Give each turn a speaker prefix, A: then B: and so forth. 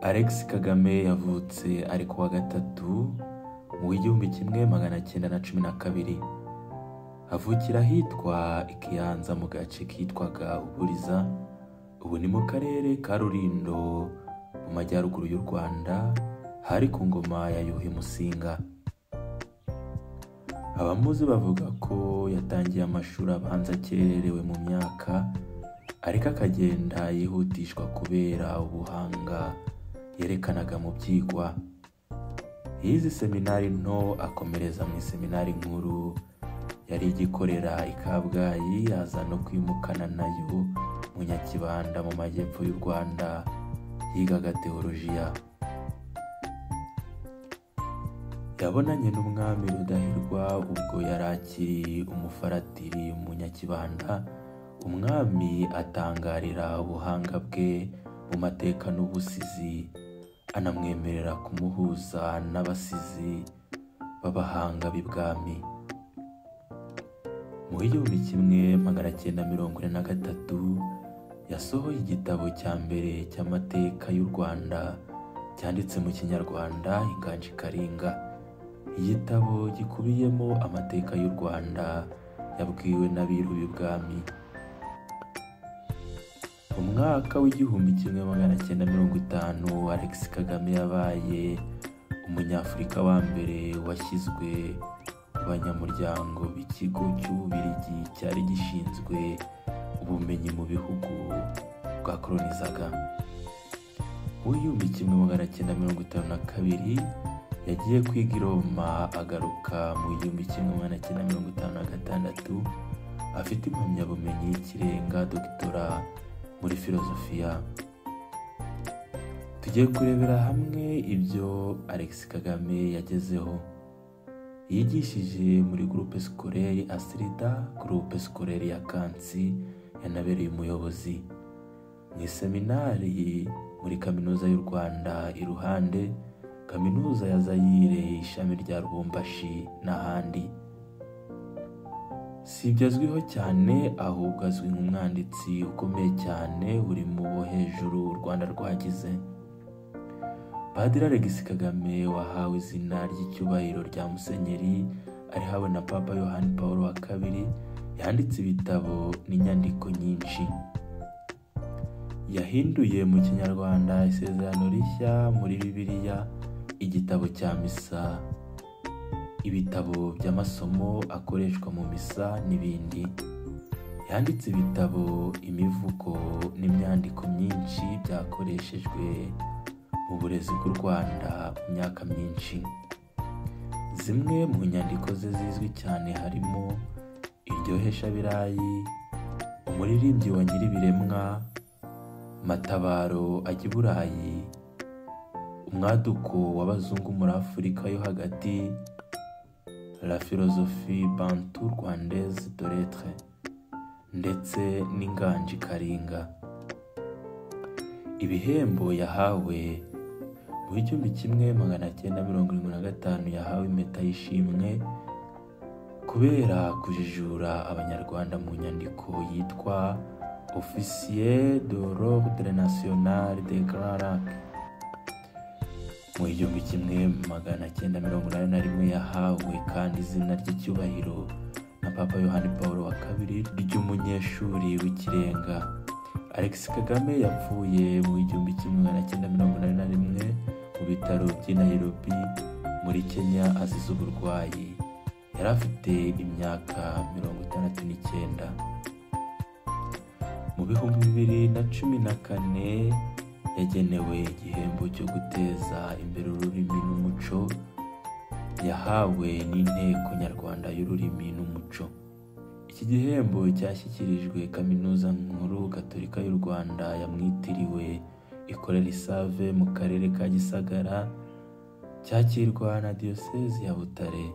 A: Alex Kagame yavutse ari ku wa gatatu mu 1912, avukira ahitwa i Kiyanza mu gace kitwaga Uburiza, ubu ni mu karere ka Rulindo mu majyaruguru y'u Rwanda, hari ku ngoma ya Yuhi Musinga. Abamuzi bavuga ko yatangiye amashuri abanza akererewe mu myaka, ariko akagenda yihutishwa kubera ubuhanga yerekanaga mu byigwa. Yize seminari nto akomereza mu iseminari nkuru yari igikorera i Kabgayi, aza no kwimukana nayo mu Nyakibanda mu majyepfo y'u Rwanda, yigaga teolojiya. Yabonanye n'umwami Rudahigwa ubwo yari akiri umufaratiri mu Nyakibanda, umwami atangarira ubuhanga bwe mu mateka n'ubusizi, anamwemerera kumuhuza n'abasizi b'abahanga b'ibwami. Mu 1943 yasohoye igitabo cya mbere cy'amateka y'u Rwanda cyanditse mu Kinyarwanda, Inganji Karinga. Igitabo gikubiyemo amateka y'u Rwanda yabwiwe n'abiru b'ibwami. Mu mwaka w'1950 Alex Kagame yabaye umunyafurika wa mbere washyizwe mu banyamuryango b'ikigo cy'Ububiligi cyari gishinzwe ubumenyi mu bihugu bwakolonizaga. Mu 1952 yagiye kwiga i Roma, agaruka mu 1956 afite impamyabumenyi y'ikirenga dogitora muri filozofiya. Tugiye kurebera hamwe ibyo Alex Kagame yagezeho. Yigishije muri Groupe Scolaire Astrida, Groupe Scolaire ya Kansi, yanabereye umuyobozi mu iseminari muri Kaminuza y'u Rwanda iruhande, Kaminuza ya Zaire ishami rya Lubumbashi n'ahandi. Si ibyo azwiho cyane, ahubwo azwi nk'umwanditsi ukomeye cyane uri mu bo hejuru u Rwanda rwagize. Padiri Alex Kagame wahawe izina ry'icyubahiro rya Musenyeri arihawe na Papa Yohani Paul wa II, yanditse ibitabo n'inyandiko nyinshi. Yahinduye mu Kinyarwanda Isezerano Rishya muri Bibiliya, igitabo cya misa, ibitabo by'amasomo akoreshwa mu misa n'ibindi. Yanditse ibitabo, imivugo n'imyandiko myinshi byakoreshejwe mu burezi bw'u Rwanda mu myaka myinshi. Zimwe mu nyandiko ze zizwi cyane harimo Iryoheshabirayi, Umuririmbyi wa Nyiribiremwa, Matabaro ajya i Burayi, Umwaduko w'Abazungu muri Afurika yo hagati, La philosophie bantu rwandaise de l'être, ndetse n'Inganji Karinga. Ibihembo yahawe mu 1975 yahawe impeta y'ishimwe kubera kujijura Abanyarwanda mu nyandiko yitwa Officier de l'Ordre National de Grand Lac. Mu 1981 yahawe kandi izina ry'icyubahiro na Papa Yohani Paul wa II ry'umunyeshuri w'ikirenga. Alex Kagame yapfuye mu 1981 mu bitaro by'i Nairobi muri Kenya azize uburwayi. Yari afite imyaka 69. Mu 2014 yagenewe igihembo cyo guteza imbere ururimi n'umuco, yahawe n'Inteko Nyarwanda y'Ururimi n'Umuco. Iki gihembo cyashyikirijwe Kaminuza Nkuru Gatolika y'u Rwanda yamwitiriwe ikorera i Save mu karere ka Gisagara, cyakirwa na Diyosezi ya Butare.